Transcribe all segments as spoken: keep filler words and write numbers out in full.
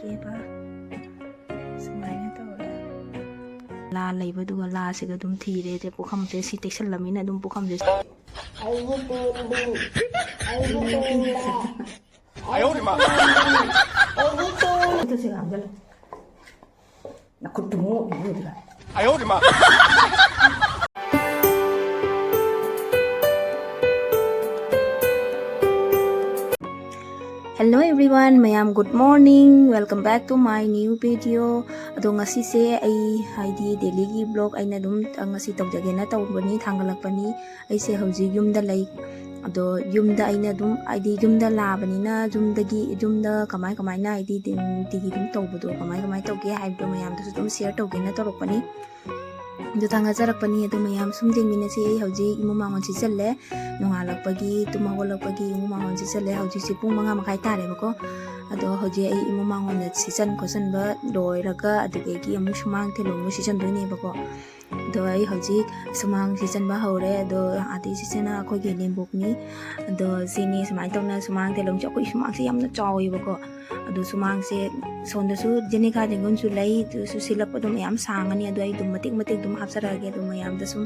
ꯀꯦꯕ ꯁꯨꯃꯥꯏꯅ ꯇꯧꯔꯦ꯫ ꯂꯥ ꯂꯩꯕꯗꯨꯒ ꯂꯥꯁꯤꯒ ꯑꯗꯨꯝ ꯊꯤꯔꯦ꯫ ꯁꯦ ꯄꯨꯈꯝꯁꯦ ꯁꯤ ꯇꯩꯁꯜꯂꯝꯅꯤꯅ ꯑꯗꯨꯝ ꯄꯨꯈꯝꯁꯦ꯫ ꯑꯗꯨꯁꯨ ꯉꯥꯡꯖꯜꯂꯨ꯫ ꯅꯈꯨꯠꯇꯨ ꯃꯣꯠꯂꯤꯗꯨꯒ꯫ Hello everyone, ꯃꯌꯥꯝ good morning, welcome back to my new video. ꯑꯗꯣ ꯉꯁꯤꯁꯦ ꯑꯩ ꯍꯥꯏꯗꯤ daily ꯒꯤ vlog ꯑꯩꯅ ꯑꯗꯨꯝ ꯉꯁꯤ ꯇꯧꯖꯒꯦꯅ ꯇꯧꯕꯅꯤ, ꯊꯥꯡꯒꯠꯂꯛꯄꯅꯤ꯫ ꯑꯩꯁꯦ ꯍꯧꯖꯤꯛ ꯌꯨꯝꯗ ꯂꯩ꯫ ꯑꯗꯣ ꯌꯨꯝꯗ ꯑꯩꯅ ꯑꯗꯨꯝ ꯍꯥꯏꯗꯤ ꯌꯨꯝꯗ ꯂꯥꯛꯑꯕꯅꯤꯅ ꯌꯨꯝꯗꯒꯤ, ꯌꯨꯝꯗ ꯀꯃꯥꯏ ꯀꯃꯥꯏꯅ ꯍꯥꯏꯗꯤ ꯅꯨꯡꯇꯤꯒꯤ ꯑꯗꯨꯝ ꯇꯧꯕꯗꯣ ꯀꯃꯥꯏ ꯀꯃꯥꯏ ꯇꯧꯒꯦ ꯍꯥꯏꯕꯗꯣ ꯃꯌꯥꯝꯗꯁꯨ ꯑꯗꯨꯝ share ꯇꯧꯒꯦꯅ ꯇꯧꯔꯛꯄꯅꯤ꯫ ꯑꯗꯨ ꯊꯥꯡꯒꯠꯆꯔꯛꯄꯅꯤ꯫ ꯑꯗꯨ ꯃꯌꯥꯝ ꯁꯨꯝ ꯌꯦꯡꯃꯤꯟꯅꯁꯤ꯫ ꯑꯩ ꯍꯧꯖꯤꯛ ꯏꯃꯨꯡ ꯃꯥꯡꯒꯣꯟ ꯁꯤꯠꯆꯜꯂꯦ꯫ ꯅꯣꯡꯉꯥꯜꯂꯛꯄꯒꯤ ꯇꯨꯝ ꯍꯧꯒꯠꯂꯛꯄꯒꯤ ꯏꯃꯨꯡ ꯃꯥꯡꯒꯣꯟ ꯁꯤꯠꯆꯜꯂꯦ꯫ ꯍꯧꯖꯤꯛꯁꯦ ꯄꯨꯡ ꯃꯉꯥ ꯃꯈꯥꯏ ꯇꯥꯔꯦꯕꯀꯣ꯫ ꯑꯗꯣ ꯍꯧꯖꯤꯛ ꯑꯩ ꯏꯃꯨꯡ ꯃꯥꯡꯒꯣꯟꯗ ꯁꯤꯠꯆꯟ ꯈꯣꯠꯆꯟꯕ ꯂꯣꯏꯔꯒ ꯑꯗꯨꯗꯒꯤ ꯑꯃꯨꯛ ꯁꯨꯃꯥꯡ ꯊꯦꯂꯣꯡ ꯑꯃꯨꯛ ꯁꯤꯠꯆꯟꯗꯣꯏꯅꯦꯕꯀꯣ꯫ ꯑꯗꯣ ꯑꯩ ꯍꯧꯖꯤꯛ ꯁꯨꯃꯥꯡ ꯁꯤꯠꯆꯟꯕ ꯍꯧꯔꯦ꯫ ꯑꯗꯣ ꯑꯥꯗꯩ ꯁꯤꯠꯆꯟꯅ ꯑꯩꯈꯣꯏꯒꯤ ꯅꯦꯝꯕꯣꯛꯅꯤ꯫ ꯑꯗꯣ ꯁꯤꯅꯤ ꯁꯨꯃꯥꯏꯅ ꯇꯧꯅ ꯁꯨꯃꯥꯡ ꯊꯦꯂꯣꯡꯁꯦ, ꯑꯩꯈꯣꯏ ꯁꯨꯃꯥꯡꯁꯦ ꯌꯥꯝꯅ ꯆꯥꯎꯋꯦꯕꯀꯣ꯫ ꯑꯗꯣ ꯁꯨꯃꯥꯡꯁꯦ ꯁꯣꯝꯗꯁꯨ ꯖꯦꯅꯤꯈꯥ ꯖꯦꯡꯒꯨꯟꯁꯨ ꯂꯩ꯫ ꯑꯗꯨꯁꯨ ꯁꯤꯠꯂꯛꯄꯗꯣ ꯃꯌꯥꯝ ꯁꯥꯡꯉꯅꯤ꯫ ꯑꯗꯣ ꯑꯩ ꯑꯗꯨꯝ ꯃꯇꯦꯛ ꯃꯇꯦꯛ ꯑꯗꯨꯝ ꯍꯥꯞꯆꯔꯛꯑꯒꯦ꯫ ꯑꯗꯣ ꯃꯌꯥꯝꯗ ꯁꯨꯝ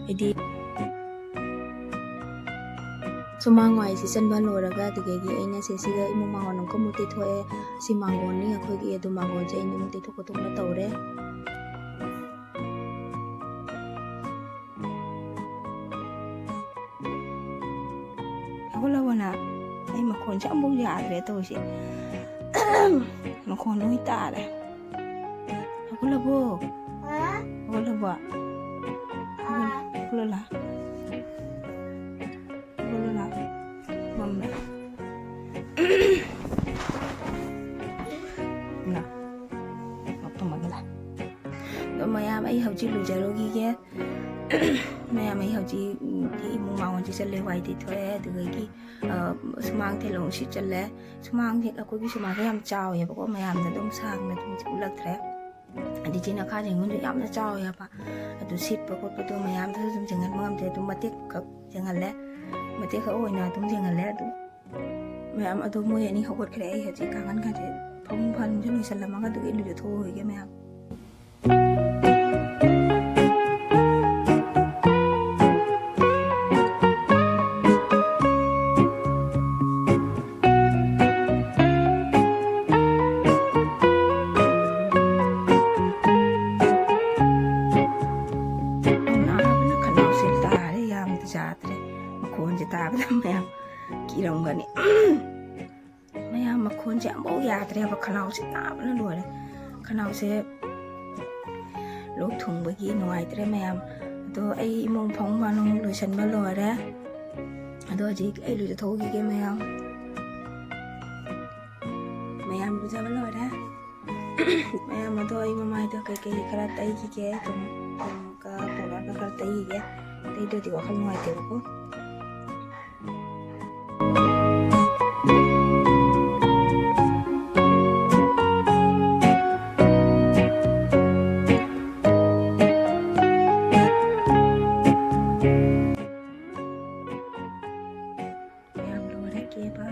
ꯍꯥꯏꯗꯤ ꯁꯨꯃꯥꯡ ꯋꯥꯏ ꯁꯤꯠꯆꯟꯕ ꯂꯣꯏꯔꯒ ꯑꯗꯨꯗꯒꯤ ꯑꯩꯅ ꯁꯤꯁꯤꯒ ꯏꯃꯨꯡ ꯃꯥꯡꯒꯣꯟ ꯑꯃꯨꯛꯀ ꯑꯃꯨꯛ ꯇꯩꯊꯣꯛꯑꯦ꯫ ꯁꯤ ꯃꯥꯡꯒꯣꯟꯅꯤ ꯑꯩꯈꯣꯏꯒꯤ꯫ ꯑꯗꯨ ꯃꯥꯡꯒꯣꯟꯁꯦ ꯑꯩꯅ ꯑꯃꯨꯛ ꯇꯩꯊꯣꯛ ꯈꯣꯠꯇꯣꯛꯅ ꯇꯧꯔꯦ꯫ ꯍꯧꯒꯠꯂꯕꯣ ꯅꯪ? ꯑꯩ ꯃꯈꯣꯟꯁꯦ ꯑꯃꯐꯥꯎ ꯌꯥꯗ꯭ꯔꯦ ꯇꯧꯔꯤꯁꯦ꯫ ꯃꯈꯣꯟ ꯂꯣꯏ ꯇꯥꯔꯦ꯫ ꯍꯧꯒꯠꯂꯕꯣ? ꯍꯥ? ꯍꯧꯒꯠꯂꯕꯣ? ꯍꯥ? ꯍꯧꯒꯠꯂ? ꯍꯧꯒꯠꯂ? ꯃꯝꯃꯦ꯫ ꯅ, ꯃꯐꯝ ꯑꯃ ꯂꯥꯛ꯫ ꯑꯗꯣ ꯃꯌꯥꯝ, ꯑꯩ ꯍꯧꯖꯤꯛ ꯂꯨꯖꯔꯨꯈꯤꯒꯦ꯫ ꯃꯌꯥꯝ, ꯑꯩ ꯍꯧꯖꯤꯛ, ꯎꯝ, ꯏꯃꯨꯡ ꯃꯥꯡꯒꯣꯟꯁꯤ ꯆꯠꯂꯦ, ꯋꯥꯏ ꯇꯩꯊꯣꯛꯑꯦ, ꯑꯗꯨꯗꯒꯤ, ꯑ, ꯁꯨꯃꯥꯡ ꯊꯦꯂꯣꯡ ꯁꯤꯠꯆꯜꯂꯦ꯫ ꯁꯨꯃꯥꯡꯁꯦ, ꯑꯩꯈꯣꯏꯒꯤ ꯁꯨꯃꯥꯡꯁꯦ ꯌꯥꯝ ꯆꯥꯎꯋꯦꯕꯀꯣ, ꯃꯌꯥꯝꯗ ꯑꯗꯨꯝ ꯁꯥꯡꯅ ꯑꯗꯨꯝ ꯎꯠꯂꯛꯇ꯭ꯔꯦ꯫ ꯑꯗꯩ ꯏꯆꯦ ꯅꯈꯥ ꯌꯦꯡꯉꯨꯅꯦ, ꯌꯥꯝꯅ ꯆꯥꯎꯋꯦ ꯍꯥꯏꯕ꯫ ꯑꯗꯨ ꯁꯤꯠꯄ ꯈꯣꯠꯄꯗꯣ ꯃꯌꯥꯝꯗꯁꯨ ꯑꯗꯨꯝ ꯌꯦꯡꯍꯟꯕ ꯉꯝꯗꯦ꯫ ꯑꯗꯨꯝ ꯃꯇꯦꯛ ꯈꯛ ꯌꯦꯡꯍꯜꯂꯦ, ꯃꯇꯦꯛ ꯈꯛ ꯑꯣꯏꯅ ꯑꯗꯨꯝ ꯌꯦꯡꯍꯜꯂꯦ꯫ ꯑꯗꯨ ꯃꯌꯥꯝ ꯑꯗꯣ ꯃꯣꯏ ꯑꯅꯤ ꯍꯧꯒꯠꯈ꯭ꯔꯦ꯫ ꯑꯩ ꯍꯧꯖꯤꯛ ꯀꯥꯡꯈꯟꯒꯁꯦ ꯐꯃꯨꯡ ꯐꯥꯅꯨꯡꯁꯨ ꯂꯣꯏꯁꯜꯂꯝꯃꯒ ꯑꯗꯨꯒ ꯏꯔꯨꯖꯊꯣꯛꯎꯈꯤꯒꯦ ꯃꯌꯥꯝ꯫ ꯅꯥꯕꯅ ꯈꯅꯥꯎꯁꯦ ꯇꯥꯔꯦ, ꯌꯥꯝꯗꯤ ꯆꯥꯗ꯭ꯔꯦ꯫ ꯃꯈꯣꯟꯁꯦ ꯇꯥꯕꯗ ꯃꯌꯥꯝ ꯀꯤꯔꯝꯒꯅꯤ꯫ ꯃꯌꯥꯝ, ꯃꯈꯣꯟꯁꯦ ꯑꯃꯐꯥꯎ ꯌꯥꯗ꯭ꯔꯦꯕ, ꯈꯅꯥꯎꯁꯦ ꯅꯥꯕꯅ ꯂꯣꯏꯔꯦ꯫ ꯈꯅꯥꯎꯁꯦ ꯂꯣꯛ ꯊꯨꯡꯕꯒꯤ ꯅꯨꯡꯉꯥꯏꯇ꯭ꯔꯦ ꯃꯌꯥꯝ꯫ ꯑꯗꯣ ꯑꯩ ꯏꯃꯨꯡ ꯐꯃꯨꯡ ꯃꯅꯨꯡ ꯂꯣꯏꯁꯟꯕ ꯂꯣꯏꯔꯦ꯫ ꯑꯗꯣ ꯍꯧꯖꯤꯛ ꯑꯩ ꯂꯨꯖꯊꯣꯛꯈꯤꯒꯦ ꯃꯌꯥꯝ꯫ ꯃꯌꯥꯝ ꯂꯨꯖꯕ ꯂꯣꯏꯔꯦ꯫ ꯃꯌꯥꯝ, ꯑꯗꯣ ꯑꯩ ꯃꯃꯥꯏꯗ ꯀꯩꯀꯩ ꯈꯔ ꯇꯩꯈꯤꯒꯦ꯫ ꯀꯩꯅꯣ, ꯀꯩꯅꯣꯒ powderꯒ ꯈꯔ ꯇꯩꯈꯤꯒꯦ꯫ ꯇꯩꯗ꯭ꯔꯗꯤ ꯋꯥꯈꯜ ꯅꯨꯡꯉꯥꯏꯇꯦꯕꯀꯣ꯫ ꯃꯌꯥꯝ ꯂꯣꯏꯔꯦ ꯀꯦꯕ꯫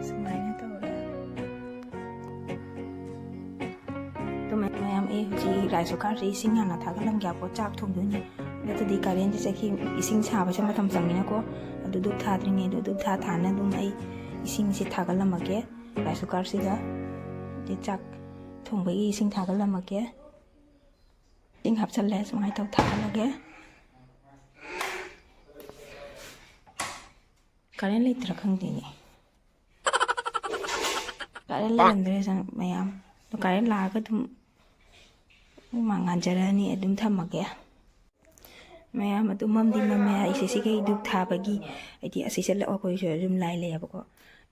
ꯁꯨꯃꯥꯏꯅ ꯇꯧꯔꯦ꯫ ꯑꯗꯣ ꯃꯌꯥꯝ, ꯑꯩ ꯍꯧꯖꯤꯛ rice cookerꯁꯦ ꯏꯁꯤꯡ ꯍꯥꯟꯅ ꯊꯥꯒꯠꯂꯝꯒꯦꯀꯣ, ꯆꯥꯛ ꯊꯣꯡꯗꯣꯏꯅꯦ꯫ ꯅꯠꯇ꯭ꯔꯗꯤ ꯀꯔꯦꯟꯁꯦ ꯆꯠꯈꯤ, ꯏꯁꯤꯡ ꯁꯥꯕꯁꯦ ꯃꯇꯝ ꯆꯪꯉꯤꯅꯀꯣ꯫ ꯑꯗꯨ ꯙꯨꯞ ꯊꯥꯗ꯭ꯔꯤꯉꯩꯗ, ꯙꯨꯞ ꯊꯥ ꯊꯥꯅ ꯑꯗꯨꯝ ꯑꯩ ꯏꯁꯤꯡꯁꯦ ꯊꯥꯒꯠꯂꯝꯃꯒꯦ rice cookerꯁꯤꯗ꯫ ꯑꯗꯩ ꯆꯥꯛ ꯊꯣꯡꯕꯒꯤ ꯏꯁꯤꯡ ꯊꯥꯒꯠꯂꯝꯃꯒꯦ꯫ ꯏꯁꯤꯡ ꯍꯥꯞꯆꯜꯂꯦ, ꯁꯨꯃꯥꯏꯅ ꯇꯧ ꯊꯥꯒꯠꯂꯒꯦ꯫ ꯀꯔꯦꯟ ꯂꯩꯇ꯭ꯔꯥ ꯈꯪꯗꯦꯅꯦ꯫ ꯀꯔꯦꯟ ꯂꯩꯔꯝꯗ꯭ꯔꯦ ꯃꯌꯥꯝ꯫ ꯑꯗꯣ ꯀꯔꯦꯟ ꯂꯥꯛꯑꯒ ꯑꯗꯨꯝ ꯍꯨꯃꯥꯡ ꯉꯥꯟꯖꯔꯅꯤ, ꯑꯗꯨꯝ ꯊꯝꯃꯒꯦ꯫ ꯃꯌꯥꯝ, ꯑꯗꯨ ꯃꯝꯗꯤ ꯃꯝꯃꯦ꯫ ꯑꯩꯁꯦ ꯁꯤꯒꯤ ꯙꯨꯞ ꯊꯥꯕꯒꯤ, ꯍꯥꯏꯗꯤ ꯑꯁꯤ ꯆꯠꯂ ꯑꯩꯈꯣꯏꯁꯨ ꯌꯨꯝ ꯂꯥꯏ ꯂꯩꯌꯦꯕꯀꯣ꯫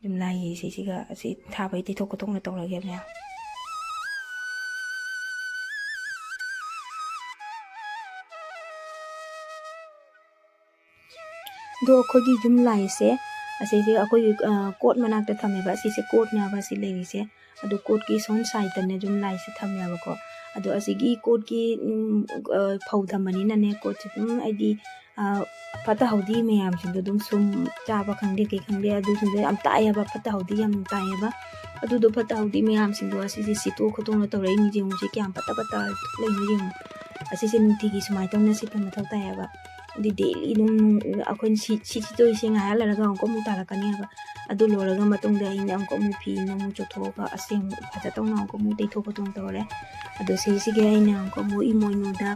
ꯌꯨꯝ ꯂꯥꯏꯒꯤ ꯁꯤꯁꯤꯒ ꯑꯁꯤ ꯊꯥꯕꯩ ꯇꯩꯊꯣꯛ ꯈꯣꯠꯇꯣꯛꯅ ꯇꯧꯔꯒꯦ ꯃꯌꯥꯝ꯫ ꯑꯗꯣ ꯑꯩꯈꯣꯏꯒꯤ ꯌꯨꯝ ꯂꯥꯏꯁꯦ ꯑꯁꯤꯁꯦ ꯑꯩꯈꯣꯏꯒꯤ, ꯑ, ꯀꯣꯠ ꯃꯅꯥꯛꯇ ꯊꯝꯃꯦꯕ꯫ ꯑꯁꯤꯁꯦ ꯀꯣꯠꯅꯦꯕ ꯑꯁꯤ ꯂꯩꯔꯤꯁꯦ꯫ ꯑꯗꯣ ꯀꯣꯠꯀꯤ ꯁꯣꯝ sideꯇꯅꯦ ꯌꯨꯝ ꯂꯥꯏꯁꯦ ꯊꯝꯃꯦꯕꯀꯣ꯫ ꯑꯗꯣ ꯑꯁꯤꯒꯤ ꯀꯣꯠꯀꯤ, ꯎꯝ, ꯑ, ꯐꯧ ꯊꯝꯕꯅꯤꯅꯅꯦ, ꯀꯣꯠꯁꯦ ꯑꯗꯨꯝ ꯍꯥꯏꯗꯤ, ꯑ, ꯐꯠꯇ ꯍꯥꯎꯗꯤ ꯃꯌꯥꯝꯁꯤꯡꯗꯣ ꯑꯗꯨꯝ ꯁꯨꯝ ꯆꯥꯕ ꯈꯪꯗꯦ ꯀꯩ ꯈꯪꯗꯦ ꯑꯗꯨꯁꯤꯡꯗꯣ ꯌꯥꯝ ꯇꯥꯛꯑꯦꯕ, ꯐꯠꯇ ꯍꯥꯎꯗꯤ ꯌꯥꯝ ꯇꯥꯛꯑꯦꯕ꯫ ꯑꯗꯨꯗꯣ ꯐꯠꯇ ꯍꯥꯎꯗꯤ ꯃꯌꯥꯝꯁꯤꯡꯗꯣ ꯑꯁꯤꯁꯦ ꯁꯤꯠꯇꯣꯛ ꯈꯣꯠꯇꯣꯛꯅ ꯇꯧꯔꯛꯏ ꯃꯤ ꯌꯦꯡꯉꯨꯁꯦ, ꯀꯌꯥꯝ ꯐꯠꯇ ꯐꯠꯇ ꯂꯩꯅꯣ ꯌꯦꯡꯉꯨ꯫ ꯑꯁꯤꯁꯦ ꯅꯨꯡꯇꯤꯒꯤ ꯁꯨꯃꯥꯏꯅ ꯇꯧꯅ ꯁꯤꯠꯄ ꯃꯊꯧ ꯇꯥꯏꯌꯦꯕ꯫ ꯑꯗꯨꯗꯤ ꯗꯦꯂꯤ ꯑꯗꯨꯝ ꯑꯩꯈꯣꯏꯅ ꯁꯤ ꯁꯤ ꯁꯤꯠꯇꯣꯛꯏꯁꯦ ꯉꯥꯏꯍꯥꯛ ꯂꯩꯔꯒ ꯑꯃꯨꯛꯀ ꯑꯃꯨꯛ ꯇꯥꯔꯛꯀꯅꯦꯕ꯫ ꯑꯗꯨ ꯂꯣꯏꯔꯒ ꯃꯇꯨꯡꯗ ꯑꯩꯅ ꯑꯃꯨꯛꯀ ꯑꯃꯨꯛ ꯐꯤꯅ ꯑꯃꯨꯛ ꯆꯣꯠꯊꯣꯛꯑꯒ ꯑꯁꯦꯡꯕ ꯐꯖ ꯇꯧꯅ ꯑꯃꯨꯛꯀ ꯑꯃꯨꯛ ꯇꯩꯊꯣꯛ ꯈꯣꯠꯇꯣꯛ ꯇꯧꯔꯦ꯫ ꯑꯗꯣ ꯁꯤꯁꯤꯒꯤ ꯑꯩꯅ ꯑꯃꯨꯛꯀ ꯑꯃꯨꯛ ꯏꯃꯣꯏꯅꯨꯗ,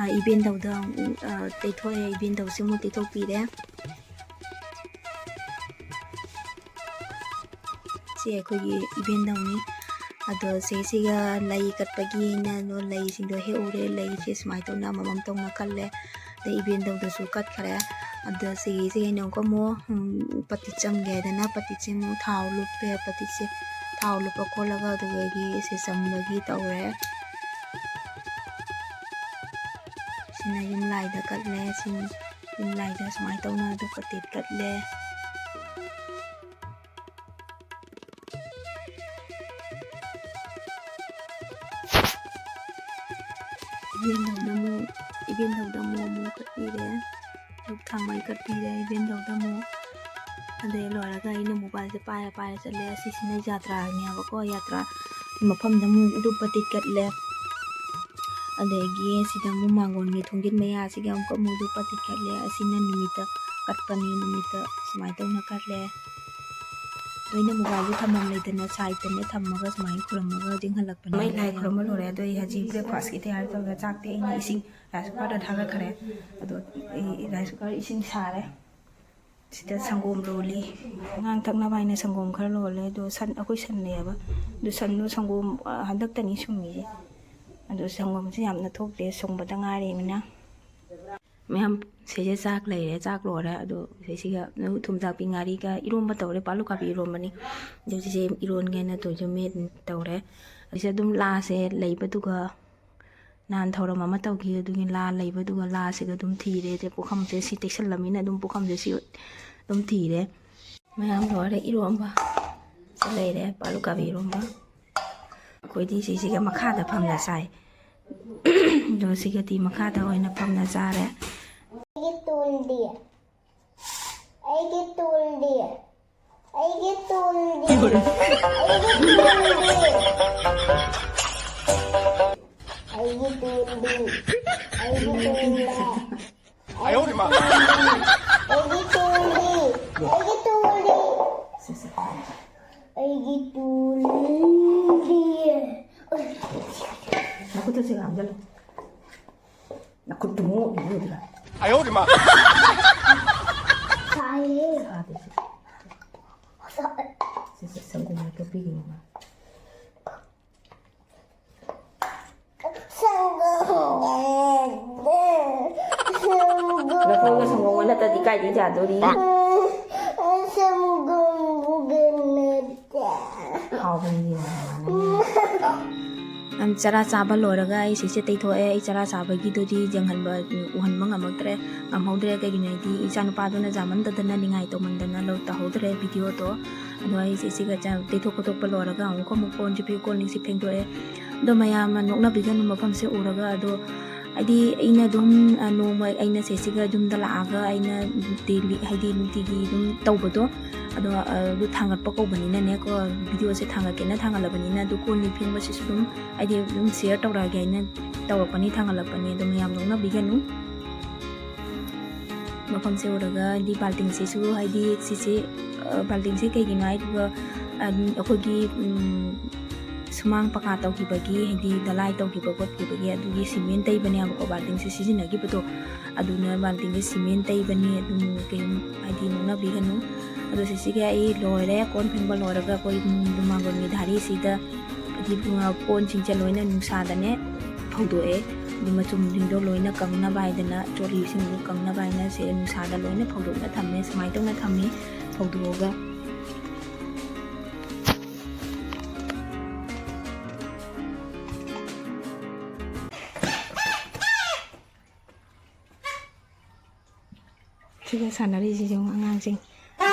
ꯑ, ꯏꯕꯦꯟꯗꯧꯗ ꯑꯃꯨꯛ, ꯑ, ꯇꯩꯊꯣꯛꯑꯦ꯫ ꯏꯕꯦꯟꯗꯧꯁꯤ ꯑꯃꯨꯛ ꯇꯩꯊꯣꯛꯄꯤꯔꯦ꯫ ꯁꯤ ꯑꯩꯈꯣꯏꯒꯤ ꯏꯕꯦꯟꯗꯧꯅꯤ꯫ ꯑꯗꯣ ꯁꯤꯁꯤꯒ ꯂꯩ ꯀꯠꯄꯒꯤ ꯑꯩꯅ ꯂꯩꯁꯤꯡꯗꯣ ꯍꯦꯛꯎꯔꯦ꯫ ꯂꯩꯁꯦ ꯁꯨꯃꯥꯏꯅ ꯇꯧꯅ ꯑꯃꯃꯝ ꯇꯧꯅ ꯀꯠꯂꯦ꯫ ꯑꯗꯩ ꯏꯕꯦꯟꯗꯧꯗꯁꯨ ꯀꯠꯈ꯭ꯔꯦ꯫ ꯑꯗꯣ ꯁꯤꯒꯤꯁꯦ ꯑꯩꯅ ꯑꯃꯨꯛꯀ ꯑꯃꯨꯛ, ꯎꯝ, ꯄꯇꯤꯠ ꯆꯝꯒꯦ ꯍꯥꯏꯗꯅ ꯄꯇꯤꯠꯁꯦ ꯑꯃꯨꯛ ꯊꯥꯎ ꯂꯨꯞꯄꯦ꯫ ꯄꯇꯤꯠꯁꯦ ꯊꯥꯎ ꯂꯨꯞꯄ ꯈꯣꯠꯂꯒ ꯑꯗꯨꯗꯒꯤ ꯁꯤ ꯆꯝꯕꯒꯤ ꯇꯧꯔꯦ꯫ ꯁꯤꯅ ꯌꯨꯝ ꯂꯥꯏꯗ ꯀꯠꯂꯦ꯫ ꯁꯤ ꯌꯨꯝ ꯂꯥꯏꯗ ꯁꯨꯃꯥꯏꯅ ꯇꯧꯅ ꯙꯨꯞ ꯀꯇꯤꯠ ꯀꯠꯂꯦ꯫ ꯏꯕꯦꯟꯗꯧꯗ ꯑꯃꯨꯛ, ꯏꯕꯦꯟꯗꯧꯗ ꯑꯃꯨꯛ, ꯑꯃꯨꯛ ꯀꯠꯄꯤꯔꯦ꯫ ꯙꯨꯞ ꯊꯥꯎꯃꯩ ꯀꯠꯄꯤꯔꯦ ꯏꯕꯦꯟꯗꯧꯗ ꯑꯃꯨꯛ꯫ ꯑꯗꯩ ꯂꯣꯏꯔꯒ ꯑꯩꯅ ꯃꯣꯕꯥꯏꯜꯁꯦ ꯄꯥꯏꯔ ꯄꯥꯏꯔ ꯆꯠꯂꯦ꯫ ꯑꯁꯤꯁꯤꯅ ꯌꯥꯇ꯭ꯔꯥꯅꯦꯕꯀꯣ, ꯌꯥꯇ꯭ꯔꯥ ꯃꯐꯝꯗ ꯑꯃꯨꯛ ꯙꯨꯞ ꯀꯇꯤꯠ ꯀꯠꯂꯦ꯫ ꯑꯗꯒꯤ ꯁꯤꯗ ꯑꯃꯨꯛ ꯃꯥꯡꯒꯣꯟꯒꯤ ꯊꯣꯡꯖꯤꯟ ꯃꯌꯥꯁꯤꯒ ꯑꯃꯨꯛꯀ ꯑꯃꯨꯛ ꯙꯨꯞ ꯀꯇꯤꯠ ꯀꯠꯂꯦ꯫ ꯑꯁꯤꯅ ꯅꯨꯃꯤꯠꯇ ꯀꯠꯄꯅꯤ, ꯅꯨꯃꯤꯠꯇ ꯁꯨꯃꯥꯏꯅ ꯇꯧꯅ ꯀꯠꯂꯦ꯫ ꯑꯗꯣ ꯑꯩꯅ ꯃꯣꯕꯥꯏꯜꯁꯦ ꯊꯝꯐꯝ ꯂꯩꯇꯅ ꯁꯥꯏꯠꯇꯅꯦ ꯊꯝꯃꯒ ꯁꯨꯃꯥꯏꯅ ꯈꯨꯔꯝꯃꯒ ꯆꯦꯟꯍꯜꯂꯛꯄꯅꯦ꯫ ꯃꯩ ꯂꯥꯏ ꯈꯨꯔꯝꯕ ꯂꯣꯏꯔꯦ꯫ ꯑꯗꯣ ꯑꯩ ꯍꯧꯖꯤꯛ breakfast ꯀꯤ ꯇꯌꯥꯔꯤ ꯇꯧꯔꯒ ꯆꯥꯛꯇꯤ ꯑꯩꯅ ꯏꯁꯤꯡ rice cooker ꯗ ꯊꯥꯒꯠꯈ꯭ꯔꯦ꯫ ꯑꯗꯣ ꯑꯩ rice cooker ꯏꯁꯤꯡ ꯁꯥꯔꯦ꯫ ꯁꯤꯗ ꯁꯪꯒꯣꯝ ꯂꯣꯜꯂꯤ꯫ ꯑꯉꯥꯡ ꯊꯛꯅꯕ ꯍꯥꯏꯅ ꯁꯪꯒꯣꯝ ꯈꯔ ꯂꯣꯜꯂꯦ꯫ ꯑꯗꯣ ꯁꯟ, ꯑꯩꯈꯣꯏ ꯁꯟ ꯂꯩꯌꯦꯕ꯫ ꯑꯗꯣ ꯁꯟꯗꯣ ꯁꯪꯒꯣꯝ, ꯑ, ꯍꯟꯗꯛꯇꯅꯤ ꯁꯨꯝꯃꯤꯁꯦ꯫ ꯑꯗꯣ ꯁꯪꯒꯣꯝꯁꯦ ꯌꯥꯝꯅ ꯊꯣꯛꯇꯦ, ꯁꯨꯡꯕꯗ ꯉꯥꯏꯔꯤꯃꯤꯅ꯫ ꯃꯌꯥꯝ ꯁꯤꯁꯦ ꯆꯥꯛ ꯂꯩꯔꯦ, ꯆꯥꯛ ꯂꯣꯏꯔꯦ꯫ ꯑꯗꯣ ꯁꯤꯁꯤꯒ ꯊꯨꯝ ꯊꯥꯛꯄꯤ ꯉꯥꯔꯤꯒ ꯏꯔꯣꯝꯕ ꯇꯧꯔꯦ, ꯄꯥꯂꯨ ꯀꯥꯕꯤ ꯏꯔꯣꯝꯕꯅꯤ꯫ ꯑꯗꯣ ꯁꯤꯁꯦ ꯏꯔꯣꯟꯒꯦꯅ ꯇꯧꯔꯤꯁꯦ, ꯃꯦꯠ ꯇꯧꯔꯦ꯫ ꯑꯩꯁꯦ ꯑꯗꯨꯝ ꯂꯥꯁꯦ ꯂꯩꯕꯗꯨꯒ ꯅꯍꯥꯟ ꯊꯧꯔꯝ ꯑꯃ ꯇꯧꯈꯤ, ꯑꯗꯨꯒꯤ ꯂꯥ ꯂꯩꯕꯗꯨꯒ ꯂꯥꯁꯤꯒ ꯑꯗꯨꯝ ꯊꯤꯔꯦ꯫ ꯑꯗꯩ ꯄꯨꯈꯝꯁꯦ ꯁꯤ ꯇꯩꯁꯜꯂꯝꯃꯤꯅ ꯑꯗꯨꯝ ꯄꯨꯈꯝꯁꯦ ꯁꯤ ꯑꯗꯨꯝ ꯊꯤꯔꯦ꯫ ꯃꯌꯥꯝ ꯂꯣꯏꯔꯦ, ꯏꯔꯣꯝꯕ ꯁꯤ ꯂꯩꯔꯦ, ꯄꯥꯂꯨ ꯀꯥꯕꯤ ꯏꯔꯣꯝꯕ꯫ ꯑꯩꯈꯣꯏꯗꯤ ꯁꯤꯁꯤꯒ ꯃꯈꯥꯗ ꯐꯝꯅ ꯆꯥꯏ꯫ ꯑꯗꯣ ꯁꯤꯒꯗꯤ ꯃꯈꯥꯗ ꯑꯣꯏꯅ ꯐꯝꯅ ꯆꯥꯔꯦ꯫ ꯑꯩꯒꯤ ꯇꯨꯜꯗꯤ, ꯑꯩꯒꯤ ꯇꯨꯜꯗꯤ꯫ ꯑꯩꯒꯤ ꯇꯨꯜꯗꯤ꯫ ꯑꯩꯒꯤ ꯇꯨꯜꯗꯤ꯫ ꯑꯩꯒꯤ ꯇꯨꯜꯗꯤ꯫ ꯑꯩꯒꯤ ꯇꯨꯜꯗꯤ꯫ ꯑꯩꯒꯤ ꯇꯨꯜꯗꯤ꯫ ꯑꯩꯒꯤ ꯇꯨꯜꯗꯤ꯫ ꯑꯩꯒꯤ ꯇꯨꯜꯗꯤ꯫ ꯑꯩꯒꯤ ꯇꯨꯜꯗꯤ꯫ ꯅꯈꯨꯠꯇꯨ ꯁꯤꯒ ꯍꯥꯝꯖꯜꯂꯨ꯫ ꯅꯈꯨꯠꯇꯨ ꯃꯣꯠꯂꯤꯗꯨꯒ꯫ ꯁꯥꯏꯌꯦ꯫ ꯁꯥꯗꯦ ꯁꯤ꯫ ꯁꯥꯏ꯫ ꯁꯦ, ꯁꯦ, ꯁꯪꯒꯣꯝ ꯑꯝꯇ ꯄꯤꯈꯤꯅꯤ ꯃꯥ꯫ ꯁꯪꯒꯣꯝ꯫ ꯂꯐꯣꯏꯒ ꯁꯪꯒꯣꯝꯒ ꯅꯠꯇ꯭ꯔꯗꯤ ꯀꯥꯏꯗꯩ ꯌꯥꯗꯣꯔꯤ? ꯁꯪꯒꯣꯝꯒ ꯅꯠꯇꯦ꯫ ꯍꯥꯎꯕꯅꯤ ꯌꯦꯡꯉꯣ ꯃꯥꯅ꯫ ꯑꯝ, ꯆꯔꯥ ꯆꯥꯕ ꯂꯣꯏꯔꯒ ꯑꯩ ꯁꯤꯁꯦ ꯇꯩꯊꯣꯛꯑꯦ꯫ ꯑꯩ ꯆꯔꯥ ꯆꯥꯕꯒꯤꯗꯨꯗꯤ ꯌꯦꯡꯍꯟꯕ, ꯎꯍꯟꯕ ꯉꯝꯃꯛꯇ꯭ꯔꯦ, ꯉꯝꯍꯧꯗ꯭ꯔꯦ꯫ ꯀꯩꯒꯤꯅꯣ ꯍꯥꯏꯗꯤ ꯏꯆꯥ ꯅꯨꯄꯥꯗꯨꯅ ꯆꯥꯃꯟꯗꯗꯅ ꯅꯤꯡꯉꯥꯏ ꯇꯧꯃꯟꯗꯅ ꯂꯧ ꯇꯧꯍꯧꯗ꯭ꯔꯦ ꯚꯤꯗꯤꯑꯣꯗꯣ꯫ ꯑꯗꯣ ꯑꯩꯁꯦ ꯁꯤꯒ ꯆꯥ-, ꯇꯩꯊꯣꯛ ꯈꯣꯠꯇꯣꯛꯄ ꯂꯣꯏꯔꯒ ꯑꯃꯨꯛꯀ ꯑꯃꯨꯛ ꯀꯣꯟꯁꯦ ꯄꯤ-, ꯀꯣꯟ ꯂꯤꯛꯁꯦ ꯐꯦꯡꯗꯣꯛꯑꯦ꯫ ꯑꯗꯣ ꯃꯌꯥꯝꯅ ꯅꯣꯛꯅꯕꯤꯒꯅꯨ ꯃꯐꯝꯁꯦ ꯎꯔꯒ꯫ ꯑꯗꯣ ꯍꯥꯏꯗꯤ ꯑꯩꯅ ꯑꯗꯨꯝ, ꯑ, ꯅꯣꯡꯃ ꯑꯩꯅ ꯁꯤꯁꯤꯒ ꯌꯨꯝꯗ ꯂꯥꯛꯑꯒ ꯑꯩꯅ ꯗꯦꯂꯤ, ꯍꯥꯏꯗꯤ ꯅꯨꯡꯇꯤꯒꯤ ꯑꯗꯨꯝ ꯇꯧꯕꯗꯣ, ꯑꯗꯣ, ꯑ, ꯑꯗꯨ ꯊꯥꯡꯒꯠꯄ ꯀꯧꯕꯅꯤꯅꯅꯦꯀꯣ, ꯚꯤꯗꯤꯑꯣꯁꯦ ꯊꯥꯡꯒꯠꯀꯦꯅ ꯊꯥꯡꯒꯠꯂꯕꯅꯤꯅ꯫ ꯑꯗꯨ ꯀꯣꯟ ꯂꯤꯛ ꯐꯦꯡꯕꯁꯤꯁꯨ ꯑꯗꯨꯝ ꯍꯥꯏꯗꯤ ꯑꯗꯨꯝ ꯁꯤꯌꯔ ꯇꯧꯔꯛꯑꯒꯦ ꯍꯥꯏꯅ ꯇꯧꯔꯛꯄꯅꯤ, ꯊꯥꯡꯒꯠꯂꯛꯄꯅꯤ꯫ ꯑꯗꯣ ꯃꯌꯥꯝ ꯅꯣꯛꯅꯕꯤꯒꯅꯨ꯫ ꯃꯐꯝꯁꯦ ꯎꯔꯒ ꯍꯥꯏꯗꯤ ꯕꯥꯜꯇꯤꯟꯁꯤꯁꯨ ꯍꯥꯏꯗꯤ ꯁꯤꯁꯦ, ꯑ, ꯕꯥꯜꯇꯤꯟꯁꯦ ꯀꯩꯒꯤꯅꯣ ꯍꯥꯏꯗꯨꯒ, ꯑꯝ, ꯑꯩꯈꯣꯏꯒꯤ, ꯎꯝ, ꯁꯨꯃꯥꯡ ꯄꯀꯥ ꯇꯧꯈꯤꯕꯒꯤ, ꯍꯥꯏꯗꯤ ꯗꯂꯥꯏ ꯇꯧꯈꯤꯕ ꯈꯣꯠꯈꯤꯕꯒꯤ ꯑꯗꯨꯒꯤ ꯁꯤꯃꯦꯟ ꯇꯩꯕꯅꯦꯕꯀꯣ ꯕꯥꯜꯇꯤꯟꯁꯦ ꯁꯤꯖꯤꯟꯅꯈꯤꯕꯗꯣ꯫ ꯑꯗꯨꯅ ꯕꯥꯜꯇꯤꯟꯁꯦ ꯁꯤꯃꯦꯟ ꯇꯩꯕꯅꯤ꯫ ꯑꯗꯨꯝ ꯀꯩꯝ ꯍꯥꯏꯗꯤ ꯅꯣꯛꯅꯕꯤꯒꯅꯨ꯫ ꯑꯗꯣ ꯁꯤꯁꯤꯒ ꯑꯩ ꯂꯣꯏꯔꯦ꯫ ꯀꯣꯟ ꯐꯦꯡꯕ ꯂꯣꯏꯔꯒ ꯑꯩꯈꯣꯏ ꯏꯃꯨꯡ ꯃꯥꯡꯒꯣꯜꯒꯤ ꯙꯥꯔꯤꯁꯤꯗ ꯍꯥꯏꯗꯤ, ꯑ, ꯀꯣꯟꯁꯤꯡꯁꯦ ꯂꯣꯏꯅ ꯅꯨꯡꯁꯥꯗꯅꯦ ꯐꯧꯗꯣꯛꯑꯦ꯫ ꯑꯗꯨ ꯃꯆꯨꯝꯁꯤꯡꯗꯣ ꯂꯣꯏꯅ ꯀꯪꯅꯕ ꯍꯥꯏꯗꯅ, ꯆꯣꯠꯂꯤꯁꯤꯡꯗꯣ ꯀꯪꯅꯕ ꯍꯥꯏꯅ ꯁꯦ ꯅꯨꯡꯁꯥꯗ ꯂꯣꯏꯅ ꯐꯧꯗꯣꯛꯅ ꯊꯝꯃꯦ꯫ ꯁꯨꯃꯥꯏꯅ ꯇꯧꯅ ꯊꯝꯃꯤ ꯐꯧꯗꯣꯛꯑꯒ꯫ ꯁꯤꯒ ꯁꯥꯟꯅꯔꯤꯁꯤꯁꯨ ꯑꯉꯥꯡꯁꯤꯡ꯫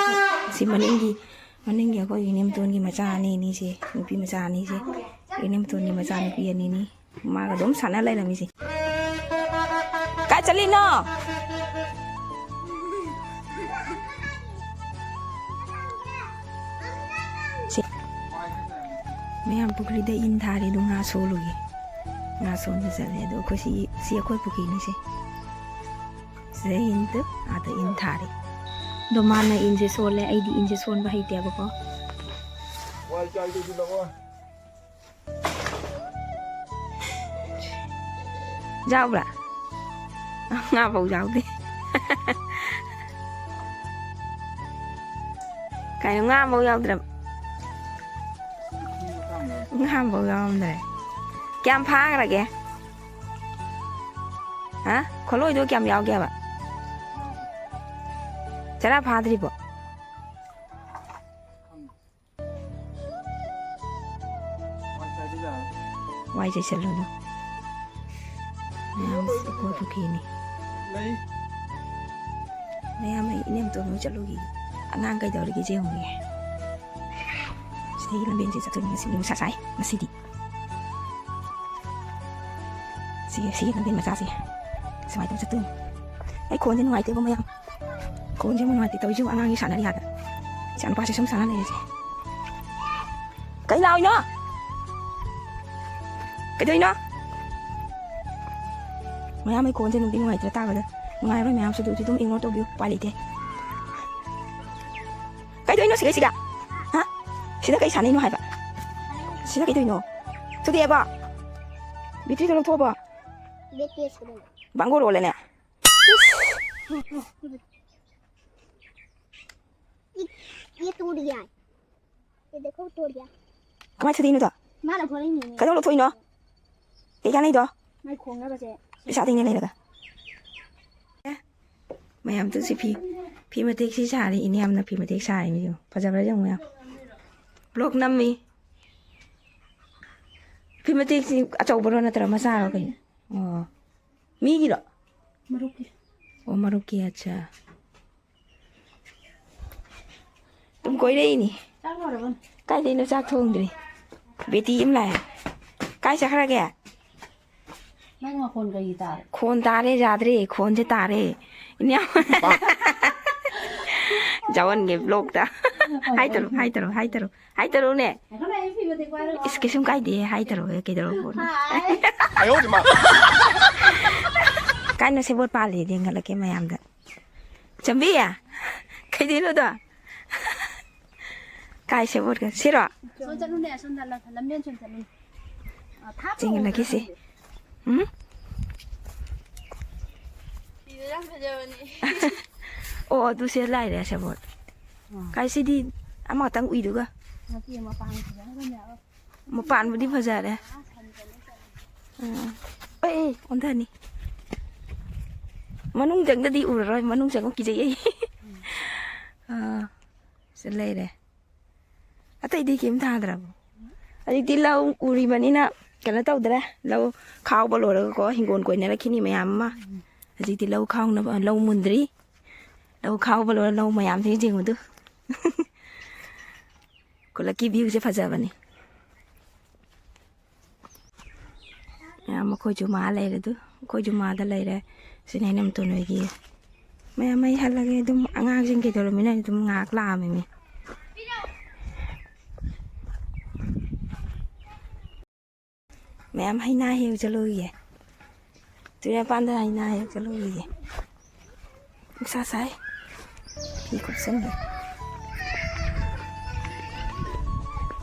ꯁꯤ ꯃꯅꯤꯡꯒꯤ, ꯃꯅꯤꯡꯒꯤ ꯑꯩꯈꯣꯏꯒꯤ ꯏꯅꯦꯝꯇꯣꯟꯒꯤ ꯃꯆꯥ ꯑꯅꯤꯅꯤ ꯁꯤ, ꯅꯨꯄꯤ ꯃꯆꯥ ꯑꯅꯤꯁꯦ꯫ ꯏꯅꯦꯝꯇꯣꯟꯒꯤ ꯃꯆꯥ ꯅꯨꯄꯤ ꯑꯅꯤꯅꯤ꯫ ꯃꯥꯒ ꯑꯗꯨꯝ ꯁꯥꯟꯅ ꯂꯩꯔꯝꯃꯤꯁꯦ꯫ ꯀꯥꯏ ꯆꯠꯂꯤꯅꯣ? ꯃꯌꯥꯝ ꯄꯨꯈ꯭ꯔꯤꯗ ꯏꯟ ꯊꯥꯔꯦ, ꯑꯗꯨ ꯉꯥ ꯁꯣꯜꯂꯨꯒꯦ꯫ ꯉꯥ ꯁꯣꯟꯕ ꯆꯠꯂꯦ꯫ ꯑꯗꯣ ꯑꯩꯈꯣꯏ ꯁꯤ, ꯁꯤ ꯑꯩꯈꯣꯏ ꯄꯨꯈ꯭ꯔꯤꯅꯤ ꯁꯦ꯫ ꯁꯤꯗ ꯏꯟꯗꯨ ꯑꯥꯗ ꯏꯟ ꯊꯥꯔꯦ꯫ ꯑꯗꯣ ꯃꯥꯅ ꯏꯟꯁꯦ ꯁꯣꯜꯂꯦ, ꯑꯩꯗꯤ ꯏꯟꯁꯦ ꯁꯣꯟꯕ ꯍꯩꯇꯦꯕꯀꯣ꯫ ꯌꯥꯎꯕ꯭ꯔꯥ? ꯉꯥꯐꯧ ꯌꯥꯎꯗꯦ꯫ ꯀꯩꯅꯣ, ꯉꯥ ꯑꯃꯐꯥꯎ ꯌꯥꯎꯗ꯭ꯔꯕ? ꯉꯥ ꯑꯃꯐꯥꯎ ꯌꯥꯎꯔꯝꯗ꯭ꯔꯦ꯫ ꯀꯌꯥꯝ ꯐꯥꯈ꯭ꯔꯒꯦ? ꯍꯥ? ꯈꯣꯜꯂꯣꯏꯗꯣ ꯀꯌꯥꯝ ꯌꯥꯎꯒꯦꯕ? ꯆꯔꯥ ꯐꯥꯗ꯭ꯔꯤꯕꯣ? ꯋꯥꯏ ꯆꯥꯏꯁꯜꯂꯣ ꯑꯗꯣ꯫ ꯃꯌꯥꯝ ꯑꯩꯈꯣꯏ ꯄꯨꯈ꯭ꯔꯤꯅꯤ꯫ ꯃꯌꯥꯝ ꯑꯩ ꯏꯅꯦꯝꯇꯣꯟ ꯍꯣꯏ ꯆꯠꯂꯨꯈꯤ꯫ ꯑꯉꯥꯡ ꯀꯩꯗꯧꯔꯤꯒꯦ ꯌꯦꯡꯉꯨꯒꯦ꯫ ꯁꯤꯗꯒꯤ ꯂꯝꯕꯦꯟꯁꯦ ꯆꯠꯇꯣꯏꯅꯤ ꯉꯁꯤ, ꯅꯨꯡꯁꯥ ꯁꯥꯏ ꯉꯁꯤꯗꯤ꯫ ꯁꯤꯒꯤ, ꯁꯤꯒꯤ ꯂꯝꯕꯦꯟ ꯃꯆꯥꯁꯦ ꯁꯨꯃꯥꯏꯅ ꯇꯧꯔ ꯆꯠꯇꯣꯏꯅꯤ꯫ ꯑꯩ ꯈꯣꯟꯁꯦ ꯅꯨꯡꯉꯥꯏꯇꯦꯀꯣ ꯃꯌꯥꯝ꯫ ꯈꯣꯟꯁꯦ ꯑꯃꯨꯛ ꯅꯨꯡꯉꯥꯏꯇꯦ ꯇꯧꯔꯤꯁꯤꯕꯨ, ꯑꯉꯥꯡꯒꯤ ꯁꯥꯟꯅꯔꯤ ꯑꯥꯗ꯫ ꯏꯆꯥ ꯅꯨꯄꯥꯁꯦ ꯁꯨꯝ ꯁꯥꯟꯅ ꯂꯩꯔꯤꯁꯦ꯫ ꯀꯩ ꯂꯥꯎꯔꯤꯅꯣ? ꯀꯩꯗꯧꯔꯤꯅꯣ? ꯃꯌꯥꯝ ꯑꯩ ꯈꯣꯟꯁꯦ ꯅꯨꯡꯗꯤ ꯅꯨꯡꯉꯥꯏꯇ꯭ꯔꯦ ꯇꯥꯕꯗ꯫ ꯅꯨꯡꯉꯥꯏꯔꯣꯏ ꯃꯌꯥꯝꯁꯨ ꯑꯗꯨ, ꯑꯗꯨꯝ ignore ꯇꯧꯕꯤꯌꯨ, ꯎꯄꯥꯏ ꯂꯩꯇꯦ꯫ ꯀꯩꯗꯧꯔꯤꯅꯣ ꯁꯤꯒꯩꯁꯤꯒ? ꯍꯥ? ꯁꯤꯗ ꯀꯩ ꯁꯥꯟꯅꯩꯅꯣ ꯍꯥꯏꯕ? ꯁꯤꯗ ꯀꯩꯗꯧꯔꯤꯅꯣ? ꯊꯨꯗꯦꯛꯑꯕꯣ? ꯕꯦꯇ꯭ꯔꯤꯗꯣ ꯂꯧꯊꯣꯛꯑꯕꯣ? ꯕꯦꯇ꯭ꯔꯤ ꯁꯤꯗ ꯂꯩ꯫ ꯕꯥꯡꯒꯣꯔꯣꯜꯂꯦꯅꯦ꯫ ये, ये टूट गया है। ये देखो, टूट गया। ꯀꯃꯥꯏꯅ ꯊꯨꯗꯦꯛꯏꯅꯣꯗꯣ? ꯃꯥꯅ ꯐꯣꯔꯛꯏꯅꯦ꯫ ꯀꯩꯗꯧ ꯂꯧꯊꯣꯛꯏꯅꯣ? ꯀꯩ ꯀꯥꯟꯅꯩꯗꯣ? ꯃꯥꯏ ꯈꯣꯡꯅꯕꯁꯦ꯫ ꯄꯩꯁꯥ ꯇꯤꯡꯅ ꯂꯩꯔꯒ꯫ ꯑꯦ, ꯃꯌꯥꯝ ꯇꯨ ꯁꯤ ꯐꯤ, ꯐꯤ ꯃꯇꯦꯛꯁꯤ ꯁꯥꯔꯤ꯫ ꯏꯅꯦ ꯌꯥꯝꯅ ꯐꯤ ꯃꯇꯦꯛ ꯁꯥꯔꯤ꯫ ꯃꯤ ꯌꯦꯡꯉꯨ꯫ ꯐꯖꯕ꯭ꯔꯥ ꯌꯦꯡꯉꯨ ꯃꯌꯥꯝ꯫ Vlog ꯅꯝꯃꯤ꯫ ꯐꯤ ꯃꯇꯦꯛꯁꯤ ꯑꯆꯧꯕꯔꯣ ꯅꯠꯇ꯭ꯔꯒ ꯃꯆꯥꯔꯣ ꯀꯩꯅꯣ? ꯑꯣ꯫ ꯃꯤꯒꯤꯔꯣ? ꯃꯔꯨꯞꯀꯤ꯫ ꯑꯣ, ꯃꯔꯨꯞꯀꯤ, ꯑꯠꯆꯥ꯫ ꯑꯗꯨꯝ ꯀꯣꯏꯔꯛꯏꯅꯤ꯫ ꯆꯥꯛ ꯂꯣꯏꯔꯕ? ꯀꯥꯏꯗꯩꯅꯣ ꯆꯥꯛ ꯊꯣꯡꯗ꯭ꯔꯤ? ꯕꯦꯇꯤ ꯑꯃ ꯂꯥꯛꯑꯦ꯫ ꯀꯥꯏ ꯆꯠꯈ꯭ꯔꯒꯦ? ꯅꯪ ꯃꯈꯣꯟ ꯀꯩꯒꯤ ꯇꯥꯔꯦ? ꯈꯣꯟ ꯇꯥꯔꯦ, ꯌꯥꯗ꯭ꯔꯦ, ꯈꯣꯟꯁꯦ ꯇꯥꯔꯦ꯫ ꯏꯅꯦ ꯖꯥꯋꯟꯒꯤ ꯕ꯭ꯂꯣꯛꯇ꯫ ꯍꯥꯏ ꯇꯔꯨꯛ, ꯍꯥꯏ ꯇꯔꯨꯛ, ꯍꯥꯏ ꯇꯔꯨꯛ, ꯍꯥꯏ ꯇꯔꯨꯛꯅꯦ꯫ ꯏꯁ, ꯀꯩꯁꯨꯝ ꯀꯥꯏꯗꯦ, ꯍꯥꯏ ꯇꯔꯨꯛ, ꯀꯩꯗꯧꯔꯕ ꯄꯣꯠꯅꯣ? ꯀꯥꯏꯅ ꯁꯦꯕꯣꯠ ꯄꯥꯜꯂꯦꯗꯤ ꯌꯦꯡꯍꯜꯂꯛꯀꯦ ꯃꯌꯥꯝꯗ꯫ ꯆꯝꯕꯤ, ꯀꯩꯗꯩꯅꯣꯗꯣ? ꯀꯥꯏ ꯁꯦꯕꯣꯠꯀ? ꯁꯤꯔꯣ? ꯁꯣꯝ ꯆꯠꯂꯨꯅꯦ, ꯑꯁꯣꯝꯗ ꯂꯝ-, ꯂꯝꯕꯦꯟ ꯁꯣꯝ ꯆꯠꯂꯨꯅꯦ꯫ ꯑ, ꯊꯥꯞꯅ ꯆꯤꯡꯂꯛꯈꯤꯁꯦ꯫ ꯎꯕ꯭ꯔꯥ ꯈꯪꯗꯦ꯫ ꯎꯝ? ꯐꯤꯗꯣ ꯌꯥꯝ ꯐꯖꯕꯅꯦ꯫ ꯑꯣ, ꯑꯗꯨ ꯁꯦ ꯂꯥꯏꯔꯦ ꯁꯦꯕꯣꯠ꯫ ꯑꯥ꯫ ꯀꯥꯏ ꯁꯤꯗꯤ ꯑꯃꯈꯛꯇꯪ ꯎꯏꯗꯨꯒ꯫ ꯃꯄꯥꯟ ꯐꯖꯈ꯭ꯔꯕꯅꯦ꯫ ꯃꯄꯥꯟꯕꯨꯗꯤ ꯐꯖꯔꯦ꯫ ꯑꯥ, ꯁꯟ ꯀꯩꯅꯣ ꯆꯠꯂꯦ꯫ ꯑꯥ꯫ ꯑꯦ, ꯑꯦ, ꯑꯣꯟꯊꯅꯤ꯫ ꯃꯅꯨꯡ ꯆꯪꯗꯗꯤ ꯎꯔꯔꯣꯏ, ꯃꯅꯨꯡ ꯆꯪꯉꯨ ꯀꯤꯖꯩ ꯑꯩ꯫ ꯎꯝ꯫ ꯑꯥ, ꯁꯤ ꯂꯩꯔꯦ꯫ ꯑꯇꯩꯗꯤ ꯀꯩꯝ ꯊꯥꯗ꯭ꯔꯕꯣ? ꯍꯧꯖꯤꯛꯇꯤ ꯂꯧ ꯎꯔꯤꯕꯅꯤꯅ ꯀꯩꯅꯣ ꯇꯧꯗ꯭ꯔꯦ꯫ ꯂꯧ ꯈꯥꯎꯕ ꯂꯣꯏꯔꯒꯀꯣ, ꯍꯤꯡꯒꯣꯜ ꯀꯣꯏꯅꯔꯛꯈꯤꯅꯤ ꯃꯌꯥꯝ ꯑꯃ꯫ ꯍꯧꯖꯤꯛꯇꯤ ꯂꯧ ꯈꯥꯎꯅꯕ, ꯂꯧ ꯃꯨꯟꯗ꯭ꯔꯤ꯫ ꯂꯧ ꯈꯥꯎꯕ ꯂꯣꯏꯔ ꯂꯧ ꯃꯌꯥꯝꯁꯦ ꯌꯦꯡꯉꯨꯗꯨ꯫ ꯈꯨꯜꯂꯛꯀꯤ ꯚ꯭ꯌꯨꯁꯦ ꯐꯖꯕꯅꯤ꯫ ꯃꯌꯥꯝ ꯑꯩꯈꯣꯏ ꯖꯨꯃꯥ ꯂꯩꯔꯦ ꯑꯗꯨ, ꯑꯩꯈꯣꯏ ꯖꯨꯃꯥꯗ ꯂꯩꯔꯦ꯫ ꯁꯤꯅ ꯑꯩꯅ ꯃꯇꯣꯟ ꯑꯣꯏꯒꯤ꯫ ꯃꯌꯥꯝ ꯃꯩ ꯍꯜꯂꯒꯦ ꯑꯗꯨꯝ ꯑꯉꯥꯡꯁꯤꯡ ꯀꯩꯗꯧꯔꯝꯃꯤꯅ ꯑꯗꯨꯝ ꯉꯥꯏꯍꯥꯛ ꯂꯥꯛꯑꯝꯃꯤꯅꯦ꯫ ꯃꯌꯥꯝ ꯍꯩꯅꯥ ꯍꯦꯛ ꯆꯠꯂꯨꯈꯤꯒꯦ꯫ ꯇꯨꯔꯦꯜ ꯃꯄꯥꯟꯗ ꯍꯩꯅꯥ ꯍꯦꯛ ꯆꯠꯂꯨꯈꯤꯒꯦ꯫ ꯅꯨꯡꯁꯥ ꯁꯥꯏ꯫ ꯐꯤ ꯀꯨꯞꯁꯟꯒꯦ꯫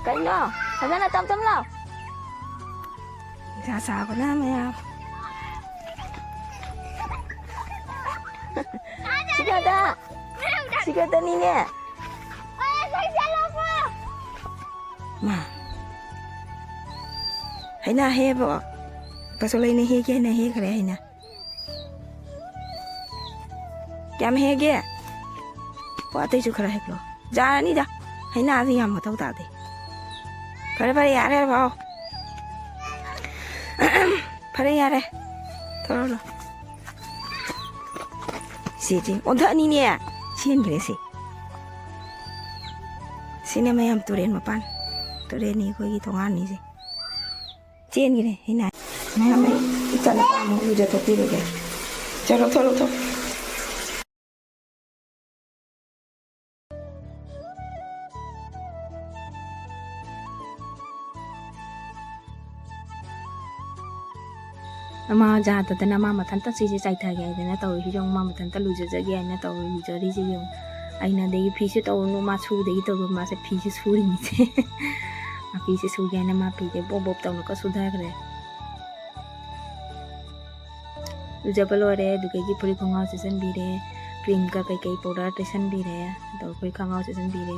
ꯀꯩꯅꯣ? ꯐꯖꯅ ꯇꯞ ꯇꯞ ꯂꯥꯎ꯫ ꯅꯨꯡꯁꯥ ꯁꯥꯕꯅ ꯃꯌꯥꯝ꯫ ꯁꯤ ꯈꯛꯇ꯫ ꯁꯤ ꯈꯛꯇꯅꯤꯅꯦ꯫ ꯃꯥ꯫ ꯍꯩꯅꯥ ꯍꯦꯛꯑꯕꯣ? ꯄꯥꯁꯣꯂꯩꯅ ꯍꯦꯛꯀꯦ ꯍꯥꯏꯅ ꯍꯦꯛꯈ꯭ꯔꯦ ꯍꯩꯅꯥ꯫ ꯀꯌꯥꯝ ꯍꯦꯛꯑꯒꯦ? ꯑꯣ, ꯑꯇꯩꯁꯨ ꯈꯔ ꯍꯦꯛꯂꯣ꯫ ꯌꯥꯔꯅꯤꯗ꯫ ꯍꯩꯅꯥꯁꯦ ꯌꯥꯝ ꯃꯊꯧ ꯇꯥꯗꯦ꯫ ꯐꯔꯦ, ꯐꯔꯦ, ꯌꯥꯔꯦ, ꯌꯥꯔꯦ, ꯚꯥꯎ꯫ ꯐꯔꯦ, ꯌꯥꯔꯦ꯫ ꯊꯣꯔꯛꯂꯣ꯫ ꯁꯤ, ꯁꯤ꯫ ꯑꯣꯟꯊꯛꯑꯅꯤꯅꯦ꯫ ꯆꯦꯟꯈ꯭ꯔꯦ ꯁꯤ꯫ ꯁꯤꯅꯦ ꯃꯌꯥꯝ ꯇꯨꯔꯦꯟ ꯃꯄꯥꯟ꯫ ꯇꯨꯔꯦꯟꯅꯤ ꯑꯩꯈꯣꯏꯒꯤ ꯊꯣꯡꯒꯥꯟꯅꯤꯁꯦ꯫ ꯆꯦꯟꯈ꯭ꯔꯦ ꯍꯩꯅꯥ꯫ ꯃꯌꯥꯝ ꯑꯩ ꯏꯆꯥꯅꯨꯄꯥ ꯑꯃꯨꯛ ꯂꯨꯖꯊꯣꯛꯄꯤꯔꯒꯦ꯫ ꯆꯠꯂꯣ, ꯊꯣꯛꯂꯣ, ꯊꯣꯛꯂꯣ꯫ ꯃꯥ ꯌꯥꯗꯗꯅ ꯃꯥ ꯃꯊꯟꯇ ꯁꯤꯁꯦ ꯆꯥꯏꯊꯒꯦ ꯍꯥꯏꯗꯅ ꯇꯧꯔꯤꯁꯤ ꯌꯦꯡꯉꯨ, ꯃꯥ ꯃꯊꯟꯇ ꯂꯨꯖꯖꯒꯦ ꯍꯥꯏꯅ ꯇꯧꯔꯤ, ꯂꯨꯖꯔꯤꯁꯦ ꯌꯦꯡꯉꯨ꯫ ꯑꯩꯅ ꯑꯗꯒꯤ ꯐꯤꯁꯨ ꯇꯧꯔꯨꯅꯨ, ꯃꯥ ꯁꯨꯗꯒꯤ ꯇꯧꯔꯨ, ꯃꯥꯁꯦ ꯐꯤꯁꯦ ꯁꯨꯔꯤꯅꯤꯁꯦ꯫ ꯃꯥ ꯐꯤꯁꯦ ꯁꯨꯒꯦ ꯍꯥꯏꯅ ꯃꯥ ꯐꯤꯁꯦ ꯕꯣꯞ ꯕꯣꯞ ꯇꯧꯅꯒ ꯁꯨꯊꯈ꯭ꯔꯦ꯫ ꯂꯨꯖꯕ ꯂꯣꯏꯔꯦ, ꯑꯗꯨꯗꯒꯤ ꯐꯨꯔꯤꯠ ꯈꯣꯡꯒ꯭ꯔꯥꯎ ꯁꯦꯠꯆꯟꯕꯤꯔꯦ, ꯀ꯭ꯔꯤꯝꯒ ꯀꯩꯀꯩ ꯄꯥꯎꯗꯔ ꯇꯩꯁꯟꯕꯤꯔꯦ, ꯑꯗꯨꯒ ꯐꯨꯔꯤꯠ ꯈꯣꯡꯒ꯭ꯔꯥꯎ ꯁꯦꯠꯆꯟꯕꯤꯔꯦ꯫